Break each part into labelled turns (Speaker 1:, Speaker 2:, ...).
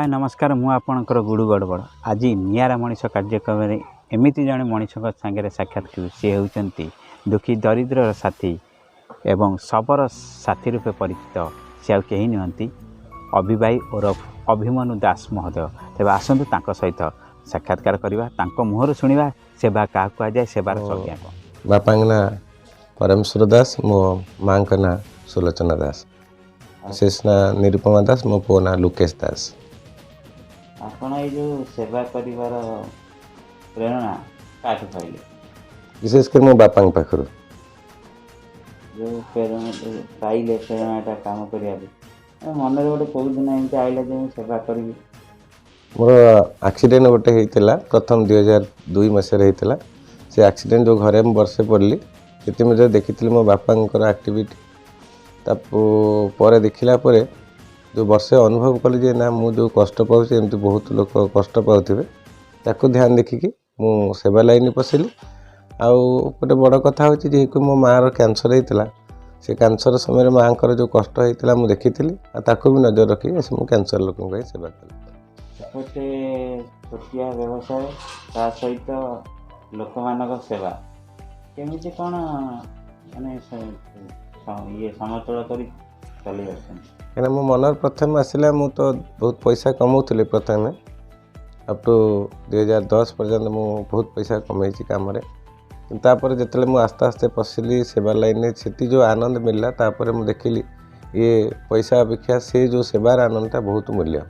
Speaker 1: ହାଏ ନମସ୍କାର, ମୁଁ ଆପଣଙ୍କର ଗୁଡୁ ଗଡ଼ବଡ଼। ଆଜି ନିଆରା ମଣିଷ କାର୍ଯ୍ୟକ୍ରମରେ ଏମିତି ଜଣେ ମଣିଷଙ୍କ ସାଙ୍ଗରେ ସାକ୍ଷାତ କରିବୁ। ସିଏ ହେଉଛନ୍ତି ଦୁଃଖୀ ଦରିଦ୍ରର ସାଥୀ ଏବଂ ଶବର ସାଥୀ ରୂପେ ପରିଚିତ। ସେ ଆଉ କେହି ନୁହନ୍ତି, ଅବିଭାଇ ଓରଫ ଅଭିମନ୍ୟୁ ଦାସ ମହୋଦୟ। ତେବେ ଆସନ୍ତୁ ତାଙ୍କ ସହିତ ସାକ୍ଷାତକାର କରିବା, ତାଙ୍କ ମୁହଁରୁ ଶୁଣିବା ସେବା କାହାକୁ କୁହାଯାଏ, ସେବାର ସଂଜ୍ଞା କ'ଣ।
Speaker 2: ବାପାଙ୍କ ନାଁ ପରମେଶ୍ୱର ଦାସ, ମୋ ମାଆଙ୍କ ନାଁ ସୁଲୋଚନା ଦାସ, ଶେଷ ନାଁ ନିରୁପମା ଦାସ, ମୋ ପୁଅ ନାଁ ଲୁକେଶ ଦାସ।
Speaker 1: ଆପଣ ଏଇ ଯେଉଁ ସେବା କରିବାର ପ୍ରେରଣା କାହାଠୁ ପାଇଲେ?
Speaker 2: ବିଶେଷ କରି ମୋ ବାପାଙ୍କ ପାଖରୁ।
Speaker 1: ଯେଉଁ ପ୍ରେରଣା ପାଇଲେ, ପ୍ରେରଣାଟା କାମ କରିବାକୁ ମନରେ ଗୋଟେ କେଉଁ ଦିନ ଏମିତି ଆଇଲା ଯେ ମୁଁ ସେବା କରିବି?
Speaker 2: ମୋର ଆକ୍ସିଡେଣ୍ଟ ଗୋଟେ ହେଇଥିଲା, ପ୍ରଥମ 2002 ମସିହାରେ ହେଇଥିଲା। ସେ ଆକ୍ସିଡେଣ୍ଟ ଯେଉଁ ଘରେ ମୁଁ ବର୍ଷେ ପଡ଼ିଲି, ସେଥିମଧ୍ୟରେ ଦେଖିଥିଲି ମୋ ବାପାଙ୍କର ଆକ୍ଟିଭିଟି। ତା ପରେ ଦେଖିଲା ପରେ ଯେଉଁ ବର୍ଷେ ଅନୁଭବ କଲି ଯେ ନା, ମୁଁ ଯେଉଁ କଷ୍ଟ ପାଉଛି ଏମିତି ବହୁତ ଲୋକ କଷ୍ଟ ପାଉଥିବେ, ତାକୁ ଧ୍ୟାନ ଦେଖିକି ମୁଁ ସେବା ଲାଇନରେ ପଶିଲି। ଆଉ ଗୋଟେ ବଡ଼ କଥା ହେଉଛି, ଯେହେତୁ ମୋ ମାଆର କ୍ୟାନ୍ସର ହେଇଥିଲା, ସେ କ୍ୟାନ୍ସର ସମୟରେ ମାଆଙ୍କର ଯେଉଁ କଷ୍ଟ ହେଇଥିଲା ମୁଁ ଦେଖିଥିଲି, ଆଉ ତାକୁ ବି ନଜର ରଖିକି ଆସି ମୁଁ କ୍ୟାନ୍ସର ଲୋକଙ୍କ ପାଇଁ ସେବା କଲି।
Speaker 1: ସେପଟେ ଛୋଟିଆ ବ୍ୟବସାୟ, ତା ସହିତ ଲୋକମାନଙ୍କ ସେବା, କେମିତି କ'ଣ ମାନେ ଇଏ ସମତୁଳ କରି ଚଲେଇ ଆସୁଛନ୍ତି?
Speaker 2: କାହିଁକିନା ମୋ ମନରେ ପ୍ରଥମେ ଆସିଲା, ମୁଁ ତ ବହୁତ ପଇସା କମାଉଥିଲି ପ୍ରଥମେ, ଅପ୍ ଟୁ 2010 ପର୍ଯ୍ୟନ୍ତ ମୁଁ ବହୁତ ପଇସା କମେଇଛି କାମରେ। କିନ୍ତୁ ତାପରେ ଯେତେବେଳେ ମୁଁ ଆସ୍ତେ ଆସ୍ତେ ପଶିଲି ସେବା ଲାଇନରେ, ସେଠି ଯେଉଁ ଆନନ୍ଦ ମିଳିଲା, ତାପରେ ମୁଁ ଦେଖିଲି ଇଏ ପଇସା ଅପେକ୍ଷା ସେ ଯେଉଁ ସେବାର ଆନନ୍ଦଟା ବହୁତ ମୂଲ୍ୟ।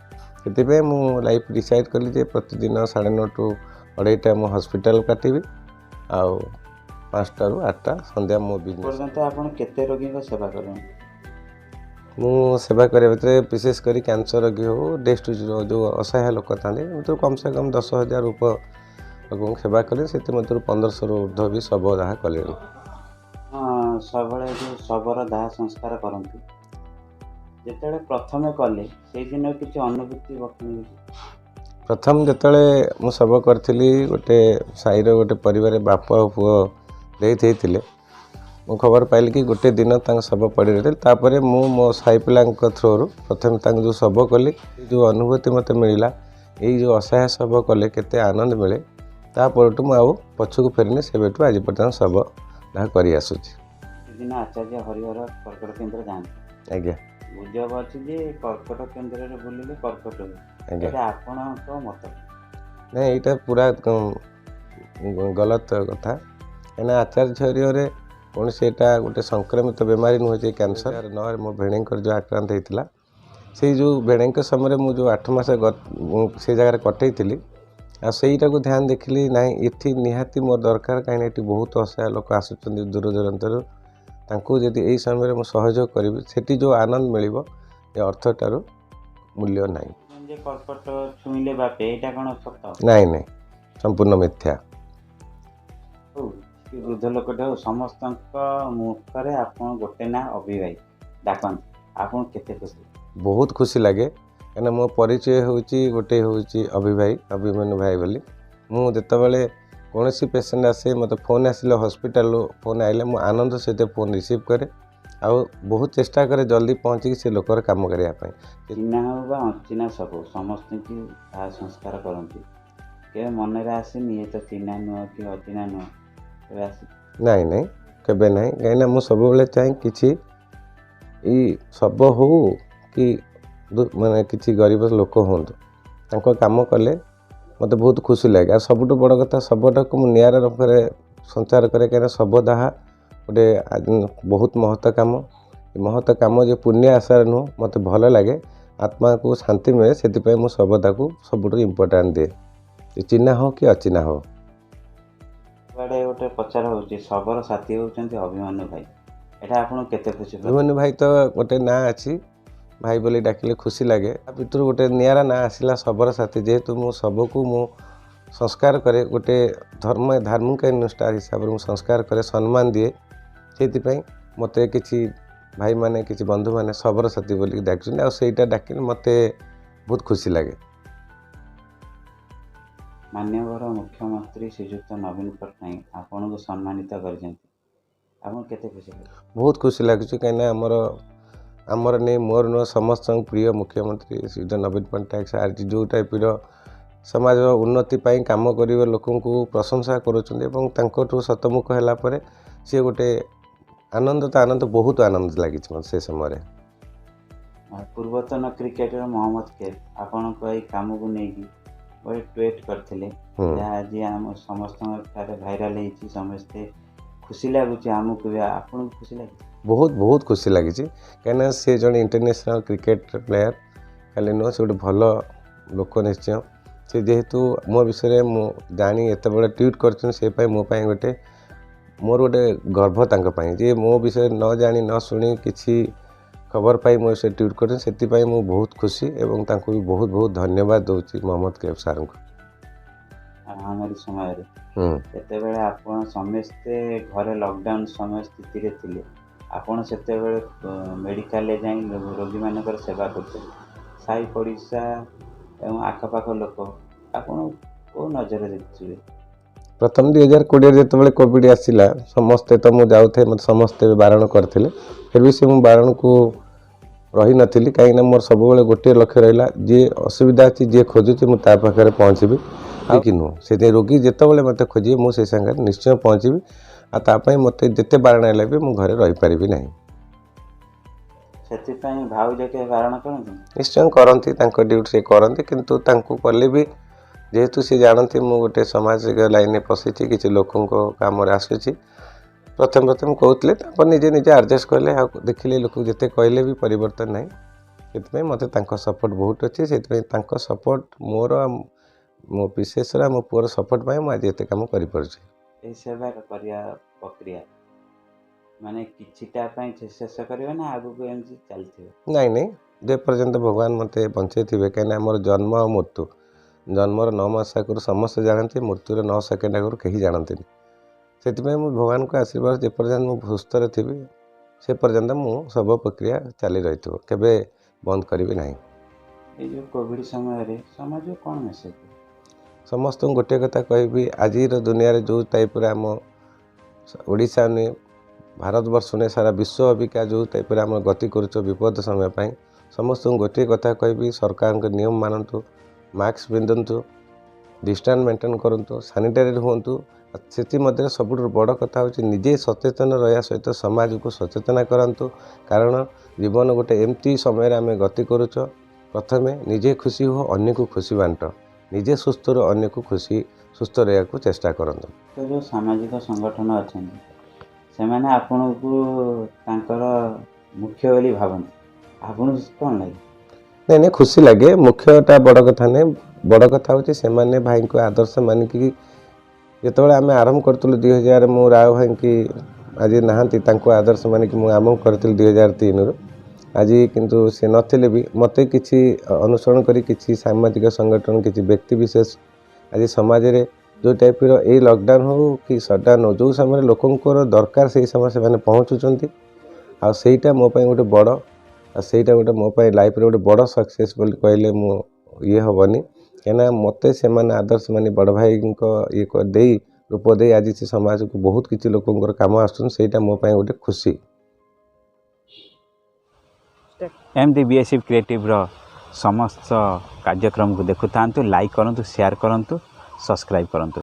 Speaker 2: ସେଥିପାଇଁ ମୁଁ ଲାଇଫ୍ ଡିସାଇଡ଼୍ କଲି ଯେ ପ୍ରତିଦିନ 9:30ରୁ 2:30 ମୁଁ ହସ୍ପିଟାଲ କାଟିବି, ଆଉ 5ଟାରୁ 8ଟା ସନ୍ଧ୍ୟା ମୋ ବିଜନେସ୍।
Speaker 1: ପର୍ଯ୍ୟନ୍ତ ଆପଣ କେତେ ରୋଗୀଙ୍କ ସେବା କଲେଣି?
Speaker 2: ମୁଁ ସେବା କରିବା ଭିତରେ ବିଶେଷ କରି କ୍ୟାନ୍ସର ରୋଗୀ ହେଉ, ଡେଷ୍ଟିଚ୍ୟୁଟ୍ ଯେଉଁ ଅସହାୟ ଲୋକ ଥାନ୍ତି, ଭିତରୁ କମ୍ ସେ କମ୍ 10,000 ଉପ ଲୋକଙ୍କୁ ସେବା କଲି। ସେଥିମଧ୍ୟରୁ 1500ରୁ ଉର୍ଦ୍ଧ୍ୱ ବି ଶବ ଦାହ କଲିଣି।
Speaker 1: ହଁ, ସବୁବେଳେ ଯେଉଁ ଶବର ଦାହ ସଂସ୍କାର କରନ୍ତି, ଯେତେବେଳେ ପ୍ରଥମେ କଲେ ସେଇଦିନ କିଛି ଅନୁଭୂତି ବଖାଣିବେ?
Speaker 2: ପ୍ରଥମ ଯେତେବେଳେ ମୁଁ ଶବ କରିଥିଲି, ଗୋଟେ ସାହିର ଗୋଟେ ପରିବାର ବାପ ଆଉ ପୁଅ ଡେଥ୍ ହେଇଥିଲେ। ମୁଁ ଖବର ପାଇଲି କି ଗୋଟେ ଦିନ ତାଙ୍କ ଶବ ପଡ଼ି ରହିଥିଲେ। ତାପରେ ମୁଁ ମୋ ସାହି ପିଲାଙ୍କ ଥ୍ରୋରୁ ପ୍ରଥମେ ତାଙ୍କୁ ଯେଉଁ ଶବ କଲି, ଯେଉଁ ଅନୁଭୂତି ମୋତେ ମିଳିଲା, ଏଇ ଯେଉଁ ଅସହାୟ ଶବ କଲେ କେତେ ଆନନ୍ଦ ମିଳେ, ତା ପରଠୁ ମୁଁ ଆଉ ପଛକୁ ଫେରିନି। ସେବେଠୁ ଆଜି ପର୍ଯ୍ୟନ୍ତ ଶବ ଦାହ କରି ଆସୁଛି।
Speaker 1: ସେଦିନ ଆଚାର୍ଯ୍ୟ ହରିହର କର୍କଟ କେନ୍ଦ୍ର ଯାଆନ୍ତି?
Speaker 2: ଆଜ୍ଞା।
Speaker 1: ଗୁଜବ ଅଛି ଯେ କର୍କଟ କେନ୍ଦ୍ରରେ ବୁଲିଲେ କର୍କଟ ହୁଏ।
Speaker 2: ଆଜ୍ଞା।
Speaker 1: ଏଇଟା ଆପଣଙ୍କ ମତ?
Speaker 2: ନାଇଁ, ଏଇଟା ପୁରା ଗଲତ କଥା। କାହିଁକିନା ଆଚାର୍ଯ୍ୟ ହରିହରରେ କୌଣସି ଏଇଟା ଗୋଟେ ସଂକ୍ରମିତ ବେମାରୀ ନୁହେଁ ଯେ କ୍ୟାନ୍ସର ନହେଲେ। ମୋ ଭେଣେଇଙ୍କର ଯେଉଁ ଆକ୍ରାନ୍ତ ହେଇଥିଲା, ସେଇ ଯେଉଁ ଭେଣେଇଙ୍କ ସମୟରେ ମୁଁ ଯେଉଁ 8 ମାସ ମୁଁ ସେଇ ଜାଗାରେ କଟେଇଥିଲି, ଆଉ ସେଇଟାକୁ ଧ୍ୟାନ ଦେଖିଲି, ନାଇଁ ଏଠି ନିହାତି ମୋର ଦରକାର। କାହିଁକିନା ଏଠି ବହୁତ ଅସହାୟ ଲୋକ ଆସୁଛନ୍ତି ଦୂର ଦୂରାନ୍ତରୁ, ତାଙ୍କୁ ଯଦି ଏଇ ସମୟରେ ମୁଁ ସହଯୋଗ କରିବି, ସେଠି ଯେଉଁ ଆନନ୍ଦ ମିଳିବ ଏ ଅର୍ଥଟାରୁ ମୂଲ୍ୟ ନାହିଁ।
Speaker 1: ଯେ କର୍କଟ ଛୁଇଁଲେ ବାପେ, ଏଇଟା କ'ଣ ସତ?
Speaker 2: ନାଇଁ ନାଇଁ, ସମ୍ପୂର୍ଣ୍ଣ ମିଥ୍ୟା।
Speaker 1: ହଉ କି ବୃଦ୍ଧ ଲୋକଟେ ହଉ, ସମସ୍ତଙ୍କ ମୁଖରେ ଆପଣ ଗୋଟେ ନାଁ ଅଭିଭାଇ ଡାକନ୍ତି, ଆପଣ କେତେ ଖୁସି?
Speaker 2: ବହୁତ ଖୁସି ଲାଗେ, କାହିଁକିନା ମୋ ପରିଚୟ ହେଉଛି ଗୋଟେ ହେଉଛି ଅଭି ଭାଇ, ଅଭିମନ୍ୟୁ ଭାଇ ବୋଲି। ମୁଁ ଯେତେବେଳେ କୌଣସି ପେସେଣ୍ଟ ଆସେ, ମୋତେ ଫୋନ୍ ଆସିଲେ, ହସ୍ପିଟାଲରୁ ଫୋନ୍ ଆଇଲେ, ମୁଁ ଆନନ୍ଦ ସହିତ ଫୋନ୍ ରିସିଭ୍ କରେ ଆଉ ବହୁତ ଚେଷ୍ଟା କରେ ଜଲ୍ଦି ପହଞ୍ଚିକି ସେ ଲୋକର କାମ କରିବା ପାଇଁ।
Speaker 1: ଚିହ୍ନା ହଉ ବା ଅଚିହ୍ନା, ସବୁ ସମସ୍ତଙ୍କୁ ଦାହ ସଂସ୍କାର କରନ୍ତି। କେବେ ମନରେ ଆସିନି ଇଏ ତ ଚିହ୍ନା ନୁହଁ କି ଅଚିହ୍ନା ନୁହଁ, କେବେ ଆସି?
Speaker 2: ନାଇଁ ନାଇଁ, କେବେ ନାହିଁ। କାହିଁକିନା ମୁଁ ସବୁବେଳେ ଚାହେଁ କିଛି ଏଇ ଶବ ହଉ କି ମାନେ କିଛି ଗରିବ ଲୋକ ହୁଅନ୍ତୁ, ତାଙ୍କ କାମ କଲେ ମୋତେ ବହୁତ ଖୁସି ଲାଗେ। ଆଉ ସବୁଠୁ ବଡ଼ କଥା, ଶବଟାକୁ ମୁଁ ନିଆରା ରୂପରେ ସଞ୍ଚାର କରେ, କାହିଁକିନା ଶବଦାହ ଗୋଟେ ବହୁତ ମହତ କାମ। ଏ ମହତ କାମ ଯେ ପୁଣ୍ୟ ଆଶାରେ ନୁହଁ, ମୋତେ ଭଲ ଲାଗେ, ଆତ୍ମାକୁ ଶାନ୍ତି ମିଳେ, ସେଥିପାଇଁ ମୁଁ ଶବଦାକୁ ସବୁଠୁ ଇମ୍ପୋର୍ଟାଣ୍ଟ ଦିଏ, ଏ ଚିହ୍ନା ହଉ କି ଅଚିହ୍ନା ହଉ।
Speaker 1: କୁଆଡ଼େ ଗୋଟେ ପ୍ରଚାର ହେଉଛି ଶବର ସାଥୀ ହେଉଛନ୍ତି ଅଭିମନ୍ୟୁ ଭାଇ, ଏଇଟା ଆପଣଙ୍କୁ କେତେ ଖୁସି?
Speaker 2: ଅଭିମନ୍ୟୁ ଭାଇ ତ ଗୋଟେ ନାଁ ଅଛି, ଭାଇ ବୋଲି ଡାକିଲେ ଖୁସି ଲାଗେ। ତା ଭିତରୁ ଗୋଟେ ନିଆରା ନାଁ ଆସିଲା ଶବର ସାଥୀ। ଯେହେତୁ ମୁଁ ଶବକୁ ମୁଁ ସଂସ୍କାର କରେ, ଗୋଟେ ଧର୍ମ ଧାର୍ମିକ ଅନୁଷ୍ଠାନ ହିସାବରେ ମୁଁ ସଂସ୍କାର କରେ, ସମ୍ମାନ ଦିଏ, ସେଇଥିପାଇଁ ମୋତେ କିଛି ଭାଇମାନେ, କିଛି ବନ୍ଧୁମାନେ ଶବର ସାଥୀ ବୋଲିକି ଡାକୁଛନ୍ତି। ଆଉ ସେଇଟା ଡାକିଲେ ମୋତେ ବହୁତ ଖୁସି ଲାଗେ।
Speaker 1: ମାନ୍ୟବର ମୁଖ୍ୟମନ୍ତ୍ରୀ ଶ୍ରୀଯୁକ୍ତ ନବୀନ ପଟ୍ଟନାୟକ ଆପଣଙ୍କୁ ସମ୍ମାନିତ କରିଛନ୍ତି, ଆପଣ କେତେ ଖୁସି?
Speaker 2: ବହୁତ ଖୁସି ଲାଗୁଛି, କାହିଁକିନା ଆମର ଆମର ନେଇ ମୋର ନୁହଁ, ସମସ୍ତଙ୍କ ପ୍ରିୟ ମୁଖ୍ୟମନ୍ତ୍ରୀ ଶ୍ରୀ ନବୀନ ପଟ୍ଟନାୟକ ସାର୍ ଯେଉଁ ଟାଇପ୍ର ସମାଜର ଉନ୍ନତି ପାଇଁ କାମ କରିବେ, ଲୋକଙ୍କୁ ପ୍ରଶଂସା କରୁଛନ୍ତି ଏବଂ ତାଙ୍କଠୁ ଶତମୁଖ ହେଲା ପରେ ସିଏ ଗୋଟେ ଆନନ୍ଦ ତ ଆନନ୍ଦ, ବହୁତ ଆନନ୍ଦ ଲାଗିଛି ମୋତେ ସେ ସମୟରେ।
Speaker 1: ପୂର୍ବତନ କ୍ରିକେଟର ମହମ୍ମଦ କେଫ୍ ଆପଣଙ୍କ ଏଇ କାମକୁ ନେଇକି ଗୋଟେ ଟ୍ୱିଟ୍ କରିଥିଲେ, ଯାହା ଆଜି ଆମ ସମସ୍ତଙ୍କ ଠାରେ ଭାଇରାଲ ହେଇଛି। ସମସ୍ତେ ଖୁସି ଲାଗୁଛି, ଆମକୁ ବି, ଆପଣଙ୍କୁ ଖୁସି ଲାଗୁଛି?
Speaker 2: ବହୁତ ବହୁତ ଖୁସି ଲାଗିଛି, କାହିଁକିନା ସେ ଜଣେ ଇଣ୍ଟରନ୍ୟାସନାଲ୍ କ୍ରିକେଟ ପ୍ଲେୟାର ଖାଲି ନୁହଁ, ସେ ଗୋଟେ ଭଲ ଲୋକ ନିଶ୍ଚୟ। ସେ ଯେହେତୁ ମୋ ବିଷୟରେ ମୁଁ ଜାଣି ଏତେ ବଡ଼ ଟ୍ୱିଟ୍ କରିଛନ୍ତି, ସେ ପାଇଁ ମୋ ପାଇଁ ଗୋଟେ ମୋର ଗୋଟେ ଗର୍ବ ତାଙ୍କ ପାଇଁ ଯେ ମୋ ବିଷୟରେ ନ ଜାଣି ନ ଶୁଣି କିଛି ଖବର ପାଇ ମୋ ବିଷୟରେ ଟ୍ୱିଟ୍ କରିଛନ୍ତି। ସେଥିପାଇଁ ମୁଁ ବହୁତ ଖୁସି ଏବଂ ତାଙ୍କୁ ବି ବହୁତ ବହୁତ ଧନ୍ୟବାଦ ଦେଉଛି ମହମ୍ମଦ କେଫ୍ ସାର୍ଙ୍କୁ।
Speaker 1: ମହାମାରୀ ସମୟରେ ଯେତେବେଳେ ଆପଣ ସମସ୍ତେ ଘରେ ଲକଡାଉନ୍ ସମୟ ସ୍ଥିତିରେ ଥିଲେ, ଆପଣ ସେତେବେଳେ ମେଡ଼ିକାଲରେ ଯାଇ ରୋଗୀମାନଙ୍କର ସେବା କରୁଥିଲେ। ସାହି ପଡ଼ିଶା ଏବଂ ଆଖପାଖ ଲୋକ ଆପଣ କେଉଁ ନଜରରେ ଦେଖୁଥିବେ?
Speaker 2: ପ୍ରଥମ 2020ରେ ଯେତେବେଳେ କୋଭିଡ଼ ଆସିଲା, ସମସ୍ତେ ତ ମୁଁ ଯାଉଥାଏ, ମୋତେ ସମସ୍ତେ ବାରଣ କରିଥିଲେ। ଫିର୍ ବି ସେ ମୁଁ ବାରଣକୁ ରହିନଥିଲି, କାହିଁକିନା ମୋର ସବୁବେଳେ ଗୋଟିଏ ଲକ୍ଷ୍ୟ ରହିଲା, ଯିଏ ଅସୁବିଧା ଅଛି, ଯିଏ ଖୋଜୁଛି, ମୁଁ ତା ପାଖରେ ପହଞ୍ଚିବି। ଆଉ କି ନୁହଁ, ସେଥିପାଇଁ ରୋଗୀ ଯେତେବେଳେ ମୋତେ ଖୋଜିବେ, ମୁଁ ସେ ସାଙ୍ଗରେ ନିଶ୍ଚୟ ପହଞ୍ଚିବି। ଆଉ ତା ପାଇଁ ମୋତେ ଯେତେ ବାରଣ ହେଲେ ବି ମୁଁ ଘରେ ରହିପାରିବି ନାହିଁ।
Speaker 1: ସେଥିପାଇଁ ଭାଉଜ କେବେ ବାରଣ କରନ୍ତି?
Speaker 2: ନିଶ୍ଚୟ କରନ୍ତି, ତାଙ୍କ ଡ୍ୟୁଟି ସେ କରନ୍ତି। କିନ୍ତୁ ତାଙ୍କୁ କଲେ ବି ଯେହେତୁ ସେ ଜାଣନ୍ତି ମୁଁ ଗୋଟେ ସମାଜ ଲାଇନ୍ରେ ପଶିଛି, କିଛି ଲୋକଙ୍କ କାମରେ ଆସୁଛି, ପ୍ରଥମେ ପ୍ରଥମେ କହୁଥିଲେ, ତାପରେ ନିଜେ ନିଜେ ଆଡ଼ଜଷ୍ଟ କଲେ। ଆଉ ଦେଖିଲେ ଲୋକ ଯେତେ କହିଲେ ବି ପରିବର୍ତ୍ତନ ନାହିଁ। ସେଥିପାଇଁ ମୋତେ ତାଙ୍କ ସପୋର୍ଟ ବହୁତ ଅଛି। ସେଥିପାଇଁ ତାଙ୍କ ସପୋର୍ଟ ମୋର, ମୋ ମିସେସ୍ର, ମୋ ପୁଅର ସପୋର୍ଟ ପାଇଁ ମୁଁ ଆଜି ଏତେ କାମ କରିପାରୁଛି।
Speaker 1: ଏହି ସେବା କରିବା ପ୍ରକ୍ରିୟା ମାନେ କିଛିଟା ପାଇଁ ଶେଷ କରିବେ ନା ଆଗକୁ ଏମିତି ଚାଲିଥିବ?
Speaker 2: ନାଇଁ ନାଇଁ, ଯେ ପର୍ଯ୍ୟନ୍ତ ଭଗବାନ ମୋତେ ବଞ୍ଚେଇଥିବେ। କାହିଁକିନା ଆମର ଜନ୍ମ ଆଉ ମୃତ୍ୟୁ, ଜନ୍ମର 9 ମାସ ଆଗରୁ ସମସ୍ତେ ଜାଣନ୍ତି, ମୃତ୍ୟୁର 9 ସେକେଣ୍ଡ ଆଗରୁ କେହି ଜାଣନ୍ତିନି। ସେଥିପାଇଁ ମୁଁ ଭଗବାନଙ୍କ ଆଶୀର୍ବାଦ, ଯେପର୍ଯ୍ୟନ୍ତ ମୁଁ ସୁସ୍ଥରେ ଥିବି ସେ ପର୍ଯ୍ୟନ୍ତ ମୁଁ ଶବ ପ୍ରକ୍ରିୟା ଚାଲି ରହିଥିବ, କେବେ ବନ୍ଦ କରିବି ନାହିଁ।
Speaker 1: ଏଇ ଯେଉଁ କୋଭିଡ଼ ସମୟରେ ସମାଜକୁ କ'ଣ ମେସେଜ?
Speaker 2: ସମସ୍ତଙ୍କୁ ଗୋଟିଏ କଥା କହିବି, ଆଜିର ଦୁନିଆରେ ଯେଉଁ ଟାଇପ୍ର ଆମ ଓଡ଼ିଶା ନୁହେଁ, ଭାରତବର୍ଷ ନୁହେଁ, ସାରା ବିଶ୍ୱ ଅବିକା ଯେଉଁ ଟାଇପ୍ର ଆମେ ଗତି କରୁଛୁ ବିପଦ ସମୟ ପାଇଁ, ସମସ୍ତଙ୍କୁ ଗୋଟିଏ କଥା କହିବି, ସରକାରଙ୍କ ନିୟମ ମାନନ୍ତୁ, ମାସ୍କ ପିନ୍ଧନ୍ତୁ, ଡିଷ୍ଟାନ୍ସ ମେଣ୍ଟେନ୍ କରନ୍ତୁ, ସାନିଟାରୀ ହୁଅନ୍ତୁ। ସେଥିମଧ୍ୟରେ ସବୁଠୁ ବଡ଼ କଥା ହେଉଛି ନିଜେ ସଚେତନ ରହିବା ସହିତ ସମାଜକୁ ସଚେତନ କରାନ୍ତୁ। କାରଣ ଜୀବନ ଗୋଟେ ଏମିତି ସମୟରେ ଆମେ ଗତି କରୁଛ, ପ୍ରଥମେ ନିଜେ ଖୁସି ହୁଅ, ଅନ୍ୟକୁ ଖୁସି ବାଣ୍ଟ, ନିଜେ ସୁସ୍ଥ ରୁହ, ଅନ୍ୟକୁ ଖୁସି ସୁସ୍ଥ ରହିବାକୁ ଚେଷ୍ଟା କରନ୍ତୁ।
Speaker 1: ତ ଯେଉଁ ସାମାଜିକ ସଂଗଠନ ଅଛନ୍ତି, ସେମାନେ ଆପଣଙ୍କୁ ତାଙ୍କର ମୁଖ୍ୟ ବୋଲି ଭାବନ୍ତି, ଆପଣଙ୍କୁ କ'ଣ ଲାଗେ?
Speaker 2: ନାଇଁ ନାଇଁ, ଖୁସି ଲାଗେ। ମୁଖ୍ୟଟା ବଡ଼ କଥା ନୁହେଁ, ବଡ଼ କଥା ହେଉଛି ସେମାନେ ଭାଇଙ୍କୁ ଆଦର୍ଶ ମାନିକି ଯେତେବେଳେ ଆମେ ଆରମ୍ଭ କରିଥିଲୁ 2000, ମୁଁ ରାଓ ଭାଇଙ୍କି ଆଜି ନାହାନ୍ତି, ତାଙ୍କୁ ଆଦର୍ଶ ମାନିକି ମୁଁ ଆରମ୍ଭ କରିଥିଲି 2003ରୁ। ଆଜି କିନ୍ତୁ ସେ ନଥିଲେ ବି ମୋତେ କିଛି ଅନୁସରଣ କରି କିଛି ସାମାଜିକ ସଂଗଠନ, କିଛି ବ୍ୟକ୍ତି ବିଶେଷ ଆଜି ସମାଜରେ ଯେଉଁ ଟାଇପ୍ର ଏଇ ଲକଡାଉନ୍ ହେଉ କି ସଟ୍ଡାଉନ୍ ହେଉ, ଯେଉଁ ସମୟରେ ଲୋକଙ୍କର ଦରକାର ସେଇ ସମୟରେ ସେମାନେ ପହଞ୍ଚୁଛନ୍ତି। ଆଉ ସେଇଟା ମୋ ପାଇଁ ଗୋଟେ ବଡ଼, ଆଉ ସେଇଟା ଗୋଟେ ମୋ ପାଇଁ ଲାଇଫ୍ରେ ଗୋଟେ ବଡ଼ ସକ୍ସେସ୍ ବୋଲି କହିଲେ ମୁଁ ଇଏ ହେବନି। କାହିଁକିନା ମୋତେ ସେମାନେ ଆଦର୍ଶ ମାନି ବଡ଼ ଭାଇଙ୍କ ଇଏ ଦେଇ ରୂପ ଦେଇ ଆଜି ସେ ସମାଜକୁ ବହୁତ କିଛି ଲୋକଙ୍କର କାମ ଆସୁଛନ୍ତି, ସେଇଟା ମୋ ପାଇଁ ଗୋଟେ ଖୁସି।
Speaker 1: ଏମିତି ବିଏସ୍ସି କ୍ରିଏଟିଭ୍ର ସମସ୍ତ କାର୍ଯ୍ୟକ୍ରମକୁ ଦେଖୁଥାନ୍ତୁ, ଲାଇକ୍ କରନ୍ତୁ, ସେୟାର କରନ୍ତୁ, ସବସ୍କ୍ରାଇବ୍ କରନ୍ତୁ।